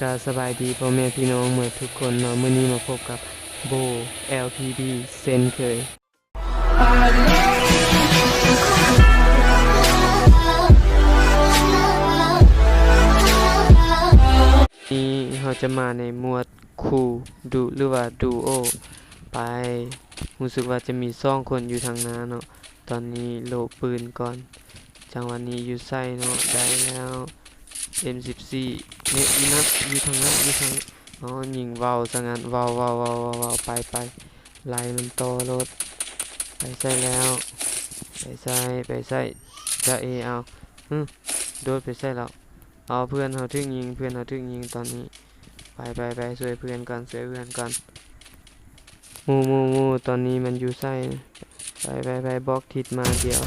ກະສະບາຍດີພໍ່ແມ່ພີ່ນ້ອງໝົດທຸກຄົນເນາະ, ມື້ນີ້ມາພົບກັບໂບ ແອລ ພີ ບີ ເຊັ່ນເຄີຍ. ນີ້ເຮົາຈະມາໃນໝວດຄູ່ດຸ ຫຼືວ່າດູໂອ ໄປ. ຮູ້ສຶກວ່າຈະມີສອງຄົນຢູ່ທາງໜ້າເນາະ. ຕອນນີ້ໂລະປືນກ່ອນ. ຈັງຫວະນີ້ຢູ່ໃສເນາະ? ໄດ້ແລ້ວ ເອັມສິບສີ່ ນີ້ ຢູ່ນັ້ນ ຢູ່ທາງນັ້ນ ຢູ່ທາງ ອໍ ຍິງເວົ້າຊະຊັ້ນ ເວົ້າ ເວົ້າ ໄປ ໄປ ໄລ່ມັນຕໍ່ໂລດ. ໄປໃສແລ້ວ? ໄປໃສ ໄປໃສ? ຈະເອ ເອົາ ຫຶ ໂດດໄປໃສແລ້ວ? ເອົາ ເພື່ອນເຮົາຖືກຍິງ ເພື່ອນເຮົາຖືກຍິງຕອນນີ້. ໄປ ໄປ ໄປ ຊ່ວຍເພື່ອນກ່ອນ ຊ່ວຍເພື່ອນກ່ອນ. ໝູ່ ໝູ່ ໝູ່ ຕອນນີ້ມັນຢູ່ໃສ? ໄປ ໄປ ໄປ ບອກທິດມາ ດຽວ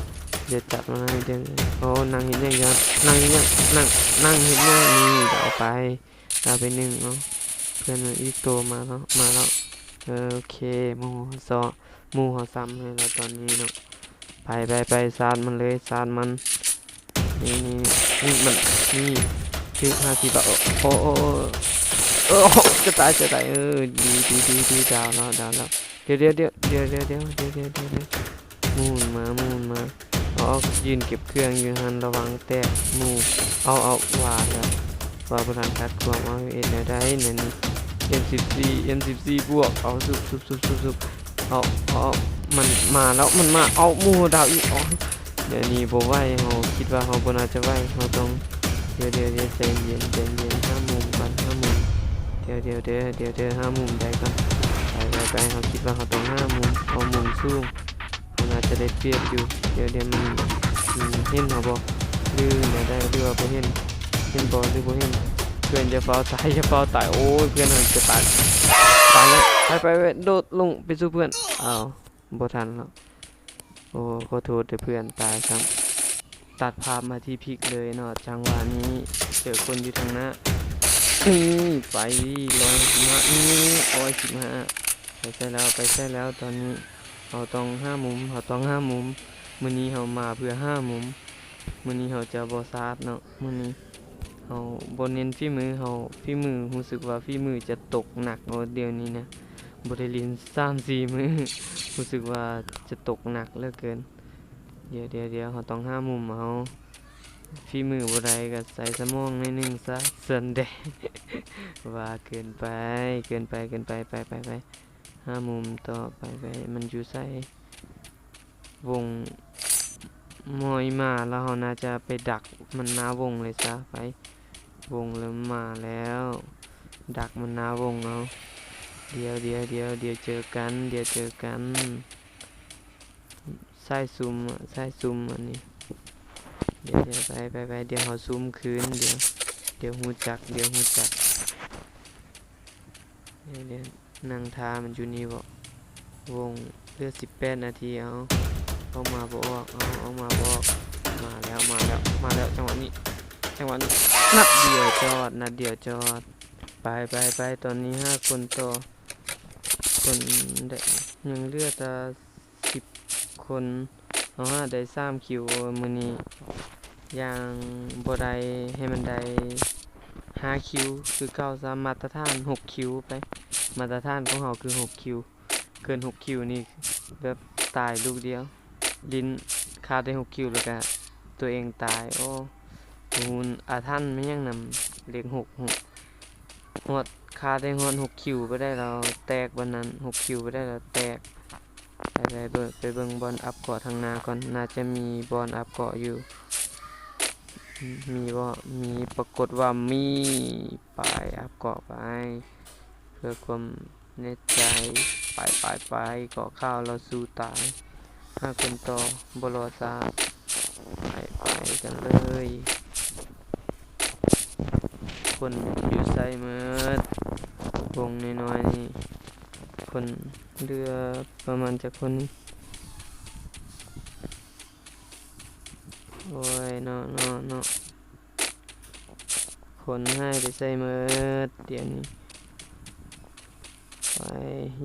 ດຽວຈັດມັນໃຫ້ເດີ. ໂອ້ ນັ່ງເຮັດຫຍັງຢູ່ຫັ້ນ? ນັ່ງເຮັດຫຍັງ? ນັ່ງ ນັ່ງເຮັດຫຍັງ? ນີ້ ດາວໄປ ດາວໄປໜຶ່ງເນາະ. ເພື່ອນມັນອີກໂຕມາແລ້ວ ມາແລ້ວ. ເອີ ໂອເຄ ໝູ່ເຮົາຊໍ ໝູ່ເຮົາຊ້ຳໃຫ້ແລ້ວຕອນນີ້ເນາະ. ໄປ ໄປ ໄປ ຊາດມັນເລີຍ ຊາດມັນ. ນີ້ ນີ້ ນີ້ ມັນ ນີ້ ຖືກຫ້າສິບບາດ. ໂອ້ ໂອ້ ໂອ້ ໂອ້ ຈະຕາຍ ຈະຕາຍ. ເອີ ດີ ດີ ດີ ດີ ດາວແລ້ວ ດາວແລ້ວ. ດຽວ ດຽວ ໝູນມາ ໝູນມາ. ເອົາ ເອົາ ຢືນເກັບເຄື່ອງຢູ່ຫັ້ນ ລະວັງແຕກໝູ່. ເອົາ ເອົາ ວ່າແລ້ວ ວ່າບໍ່ທັນຄັດຄວາມ. ເອົາ ເຮັດແນວໃດແນວນີ້? ເອັມສິບສີ່ ເອັມສິບສີ່ບວກ. ເອົາ ຊຸບ ຊຸບ ຊຸບ ຊຸບ ເອົາ ເອົາ ມັນມາແລ້ວ ມັນມາ. ເອົາ ໝູ່ດາວອີກ. ເອົາ ດຽວນີ້ບໍ່ໄຫວ ເຮົາຄິດວ່າເຮົາບໍ່ໜ້າຈະໄຫວ ເຮົາຕ້ອງ ດຽວ ດຽວ ດຽວ ໃຈເຢັນ ໃຈເຢັນ ຫາມຸມກ່ອນ ຫາມຸມ. ດຽວ ດຽວ ດຽວ ດຽວ ດຽວ ຫາມຸມໄດ້ກ່ອນ. ໄປ ໄປ ໄປ ເຮົາຄິດວ່າເຮົາຕ້ອງຫາມຸມ ເອົາມຸມສູງ ເຮົາໜ້າຈະໄດ້ປຽບຢູ່. ດຽວ ດຽວ ມັນ ມັນເຫັນເຮົາບໍ່ ຫຼືແນວໃດ ຫຼືວ່າບໍ່ເຫັນ? ເຫັນບໍ່ ຫຼືບໍ່ເຫັນ? ເພື່ອນຢ່າຟ້າວຕາຍ ຢ່າຟ້າວຕາຍ. ໂອ້ຍ ເພື່ອນເຮົາຈະຕາຍ ຕາຍແລ້ວ. ໄປ ໄປ ໄປ ໂດດລົງໄປສູ່ເພື່ອນ. ອ້າວ ບໍ່ທັນແລ້ວ. ໂອ້ ຂໍໂທດເດີເພື່ອນ ຕາຍຊ້ຳ. ຕັດພາບມາທີ່ພິກເລີຍເນາະ ຈັງຫວະນີ້ເຈີຄົນຢູ່ທາງໜ້າ. ນີ້ ໄປ ຮ້ອຍຫ້າສິບຫ້າ ນີ້ ຮ້ອຍສິບຫ້າ. ໄປໃສແລ້ວ ໄປໃສແລ້ວ? ຕອນນີ້ເຮົາຕ້ອງຫາມຸມ ເຮົາຕ້ອງຫາມຸມ. ມື້ນີ້ເຮົາມາເພື່ອຫາມຸມ. ມື້ນີ້ເຮົາຈະບໍ່ຊາດເນາະ ມື້ນີ້ ເຮົາບໍ່ເນັ້ນຝີມື ເຮົາຝີມື ຮູ້ສຶກວ່າຝີມືຈະຕົກໜັກເນາະ ດຽວນີ້ນະ ບໍ່ໄດ້ຫຼິ້ນສາມສີ່ມື້ ຮູ້ສຶກວ່າຈະຕົກໜັກເຫຼືອເກີນ. ດຽວ ດຽວ ດຽວ ເຮົາຕ້ອງຫາມຸມເອົາ ຝີມືບໍ່ໄດ້ກະໃຊ້ສະໝອງໜ້ອຍໜຶ່ງຊະ ຊັ້ນເດ. ວ່າເກີນໄປ ເກີນໄປ ເກີນໄປ ໄປ ໄປ ໄປ ຫາມຸມຕໍ່ໄປ ໄປ ມັນຢູ່ໃສ? ວົງ ໝໍຍມາແລ້ວ ເຮົາໜ້າຈະໄປດັກມັນໜ້າວົງເລີຍຊະ. ໄປ ວົງເລີ່ມມາແລ້ວ ດັກມັນໜ້າວົງເອົາ. ດຽວ ດຽວ ດຽວ ດຽວເຈີກັນ ດຽວເຈີກັນ. ສາຍຊຸ່ມ ສາຍຊຸ່ມອັນນີ້. ດຽວ ດຽວ ໄປ ໄປ ໄປ ດຽວເຮົາຊຸ່ມຄືນ ດຽວ ດຽວຮູ້ຈັກ ດຽວຮູ້ຈັກ. ດຽວ ດຽວ ນັ່ງຖ້າມັນຢູ່ນີ້ບໍ? ວົງເຫຼືອສິບແປດນາທີ. ເອົາ ອອກມາບໍ່ອອກ ເອົາ ອອກມາບໍ່ອອກ. ມາແລ້ວ ມາແລ້ວ ມາແລ້ວ ຈັງຫວະນີ້ ຈັງຫວະນີ້ ນັດດຽວຈອດ ນັດດຽວຈອດ. ໄປ ໄປ ໄປ ຕອນນີ້ຫ້າຄົນຕໍ່ ຄົນ ຍັງເຫຼືອແຕ່ສິບຄົນ. ເຮົາຫາໄດ້ສາມຄິວ ມື້ນີ້ ຢ່າງບໍ່ໄດ້ໃຫ້ມັນໄດ້ຫ້າຄິວຄືເກົ່າຊະ. ມາດຕະຖານຫົກຄິວໄປ ມາດຕະຖານຂອງເຮົາຄືຫົກຄິວ. ເກີນຫົກຄິວນີ້ແບບຕາຍລູກດຽວ ຫຼິ້ນຂາດໄດ້ຫົກຄິວແລ້ວກະຕົວເອງຕາຍ. ໂອ້ ບໍ່ຮູ້ອາຖັນແມ່ນຫຍັງນຳເລກຫົກ ຮອດ ຂາດໄດ້ຮອດຫົກຄິວບໍ່ໄດ້ແລ້ວແຕກ ບາດນັ້ນຫົກຄິວບໍ່ໄດ້ແລ້ວແຕກ. ໄປ ໄປເບິ່ງ ໄປເບິ່ງບ່ອນອັບເກາະທາງໜ້າກ່ອນ ໜ້າຈະມີບ່ອນອັບເກາະຢູ່. ມີບໍ່? ມີ ປາກົດວ່າມີ. ໄປ ອັບເກາະໄປ ເພື່ອຄວາມແນ່ໃຈ. ໄປ ໄປ ໄປ ເກາະຂາວລາວສູ້ຕາຍ. ຫາຄົນຕໍ່ ບໍ່ລໍຊ້າ ໄປ ໄປກັນເລີຍ. ຄົນຢູ່ໃສໝົດ? ວົງນ້ອຍໆນີ້ ຄົນເຫຼືອປະມານຈັກຄົນນີ້? ໂອ້ຍ ເນາະ ເນາະ ເນາະ. ຄົນຫາຍໄປໃສໝົດດຽວນີ້? ໄປ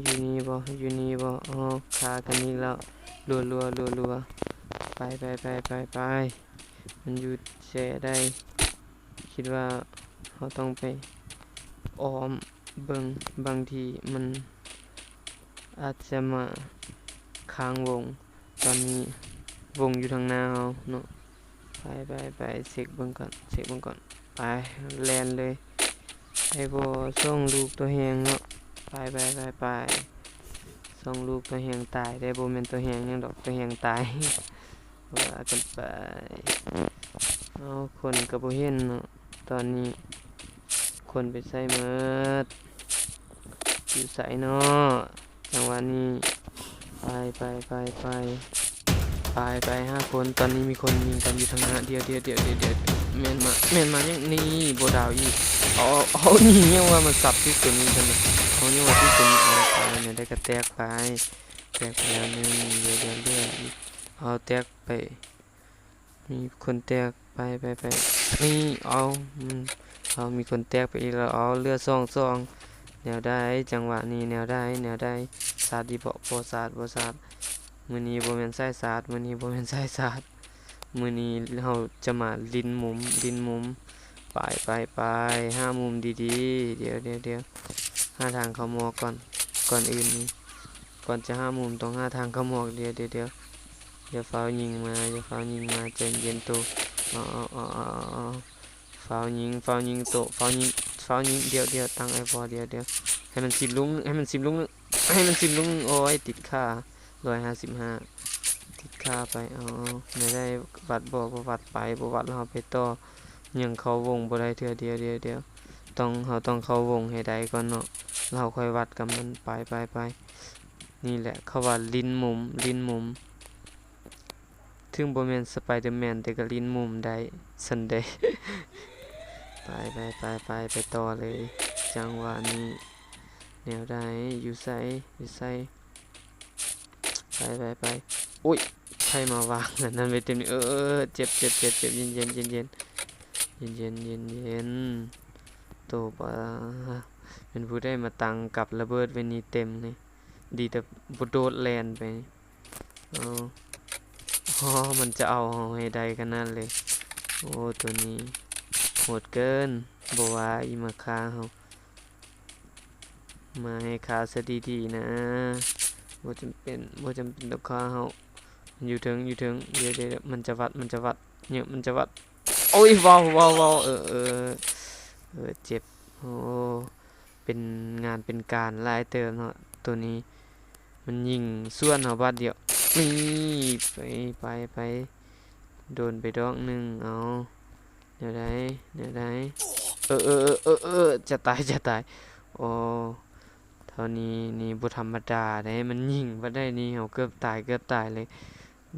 ຢູ່ນີ້ບໍ່? ຢູ່ນີ້ບໍ່? ເອົາ ຂ້າກັນອີກແລ້ວ ລົວໆ ລົວໆ. ໄປ ໄປ ໄປ ໄປ ໄປ ມັນຢູ່ແຊ່ໃດ? ຄິດວ່າເຮົາຕ້ອງໄປ ອ້ອມເບິ່ງ ບາງທີມັນອາດຈະມາຄ້າງວົງ. ຕອນນີ້ວົງຢູ່ທາງໜ້າເຮົາເນາະ. ໄປ ໄປ ໄປ ເຊັກເບິ່ງກ່ອນ ເຊັກເບິ່ງກ່ອນ. ໄປ ແລ່ນເລີຍ. ໄດ້ບໍ່ ສອງລູກຕົວແຮງເນາະ. ໄປ ໄປ ໄປ ໄປ ສອງລູກຕົວແຮງຕາຍ. ໄດ້ບໍ່ແມ່ນຕົວແຮງຫຍັງດອກ ຕົວແຮງຕາຍ. ວ່າກັນໄປ. ເອົາ ຄົນກໍບໍ່ເຫັນເນາະ. ຕອນນີ້ຄົນໄປໃສໝົດ? ຢູ່ໃສເນາະ? ຈັງຫວະນີ້ ໄປ ໄປ ໄປ ໄປ ໄປ ໄປຫາຄົນ. ຕອນນີ້ມີຄົນຍິງກັນຢູ່ທາງໜ້າ. ດຽວ ດຽວ ດຽວ ດຽວ ດຽວ ແມ່ນມາ ແມ່ນມາຫຍັງນີ້? ບໍ່ດາວອີກ. ເອົາ ເອົາ ເອົາ ນີ້ຍັງວ່າມັນສັບຕິດຕົວນີ້ຊັ້ນນະ. ເອົາ ຍັງວ່າຕິດຕົວນີ້. ເອົາ ໄປ ແນວໃດກໍແຕກໄປ ແຕກໄປແລ້ວໜຶ່ງ. ເຫຼືອ ເຫຼືອ ເຫຼືອອີກ. ເອົາ ແຕກໄປ. ມີຄົນແຕກ ໄປ ໄປ ໄປ ນີ້ ເອົາ ອືມ ເອົາ ມີຄົນແຕກໄປອີກແລ້ວ. ເອົາ ເຫຼືອສອງສອງ. ແນວໃດ ຈັງຫວະນີ້ ແນວໃດ ແນວໃດ? ສາດດີບໍ່? ບໍ່ສາດ ບໍ່ສາດ. ມື້ນີ້ບໍ່ແມ່ນສາຍສາດ ມື້ນີ້ບໍ່ແມ່ນສາຍສາດ. ມື້ນີ້ເຮົາຈະມາຫຼິ້ນມຸມ ຫຼິ້ນມຸມ. ໄປ ໄປ ໄປ ຫາມຸມດີໆ. ດຽວ ດຽວ ດຽວ ຫາທາງເຂົ້າໝອກກ່ອນ. ກ່ອນອື່ນນີ້ ກ່ອນຈະຫາມຸມຕ້ອງຫາທາງເຂົ້າໝອກ. ດຽວ ດຽວ ດຽວ ຢ່າຟ້າວຍິງມາ ຢ່າຟ້າວຍິງມາ ໃຈເຢັນໂຕ. ເອົາ ເອົາ ເອົາ ເອົາ ເອົາ ເອົາ ຟ້າວຍິງ ຟ້າວຍິງໂຕ ຟ້າວຍິງ ຟ້າວຍິງ. ດຽວ ດຽວ ຕັ້ງໄອວໍ. ດຽວ ດຽວ ໃຫ້ມັນສິບລູກ ໃຫ້ມັນສິບລູກ ໃຫ້ມັນສິບລູກ. ໂອ້ຍ ຕິດຂາ ຮ້ອຍຫ້າສິບຫ້າ ຕິດຂາໄປ. ເອົາ ແນວໃດ ວັດບໍ່? ບໍ່ວັດໄປ ບໍ່ວັດ ເຮົາໄປຕໍ່. ຍັງເຂົ້າວົງບໍ່ໄດ້ເທື່ອ. ດຽວ ດຽວ ດຽວ ຕ້ອງ ເຮົາຕ້ອງເຂົ້າວົງໃຫ້ໄດ້ກ່ອນເນາະ ແລ້ວເຮົາຄ່ອຍວັດກັບມັນ. ໄປ ໄປ ໄປ. ນີ້ແຫຼະເຂົາວ່າຫຼິ້ນມຸມ ຫຼິ້ນມຸມ. ເຖິງບໍ່ແມ່ນສະໄປເດີແມນ ແຕ່ກໍຫຼິ້ນມຸມໄດ້ຊັ້ນເດ. ໄປ ໄປ ໄປ ໄປ ໄປຕໍ່ເລີຍ. ຈັງຫວະນີ້ ແນວໃດ? ຢູ່ໃສ? ຢູ່ໃສ? ໄປ ໄປ ໄປ. ໂອ້ຍ ໃຜມາວາງອັນນັ້ນໄວ້ເຕັມນີ້? ເອີ ເອີ ເອີ ເຈັບ ເຈັບ ເຈັບ ເຈັບ. ເຢັນ ເຢັນ ເຢັນ ເຢັນ ເຢັນ ເຢັນ ເຢັນ. ໂຕປະ ແມ່ນຜູ້ໃດມາຕັ້ງກັບລະເບີດໄວ້ນີ້ເຕັມນີ້? ດີແຕ່ບໍ່ໂດດແລ່ນໄປ. ເອົາ ອໍ ມັນຈະເອົາເຮົາໃຫ້ໄດ້ຂະໜາດເລີຍ. ໂອ້ ໂຕນີ້ໂຫດເກີນ. ບໍ່ວ່າອີ່ມາຂ້າເຮົາ ມາໃຫ້ຂ້າຊະດີໆນະ. ບໍ່ຈຳເປັນ ບໍ່ຈຳເປັນຕ້ອງຂ້າເຮົາ. ຢູ່ເທິງ ຢູ່ເທິງ. ດຽວ ດຽວ ມັນຈະວັດ ມັນຈະວັດ ເຍາະ ມັນຈະວັດ. ໂອ້ຍ ເວົ້າ ເວົ້າ ເວົ້າ. ເອີ ເອີ ເອີ ເຈັບ. ໂອ້ ເປັນງານເປັນການຫຼາຍເຕີບເນາະ. ໂຕນີ້ມັນຍິງສວນເຮົາບາດດຽວ. ນີ້ ໄປ ໄປ ໄປ ໂດນໄປດອກໜຶ່ງ. ເອົາ ແນວໃດ ແນວໃດ? ເອີ ເອີ ເອີ ເອີ ເອີ ຈະຕາຍ ຈະຕາຍ. ໂອ້ ເທົ່ານີ້ນີ້ບໍ່ທຳມະດາເດ້ ມັນຍິງບາດໃດນີ້ ເຮົາເກືອບຕາຍ ເກືອບຕາຍເລີຍ.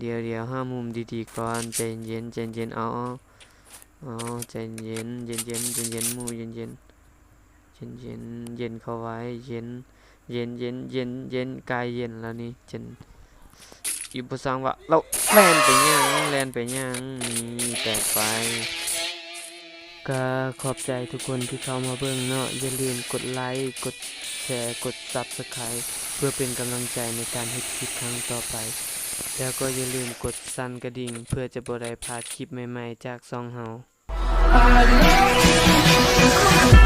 ດຽວ ດຽວ ຫາມຸມດີໆກ່ອນ ໃຈເຢັນ ໃຈເຢັນ. ເອົາ ເອົາ ເອົາ ໃຈເຢັນ ເຢັນໆ ເຢັນໆ ໝູ່ ເຢັນໆ ເຢັນໆ ເຢັນເຂົ້າໄວ້ ເຢັນ ເຢັນ ເຢັນ ເຢັນ ເຢັນ ກາຍເຢັນແລ້ວນີ້ ເຢັນ. ອີກບໍ່ຊ່າງວ່າ ແລ້ວແລ່ນໄປຫຍັງ ແລ່ນໄປຫຍັງ? ນີ້ ແຕກໄປ. ກະຂອບໃຈທຸກຄົນທີ່ເຂົ້າມາເບິ່ງເນາະ. ຢ່າລືມກົດໄລ, ກົດແຊ, ກົດ Subscribe ເພື່ອເປັນກຳລັງໃຈໃນການເຮັດຄລິບຄັ້ງຕໍ່ໄປ. ແລ້ວກໍຢ່າລືມກົດສັ່ນກະດິ່ງ ເພື່ອຈະບໍ່ໄດ້ພາດຄລິບໃໝ່ໆຈາກຊ່ອງເຮົາ.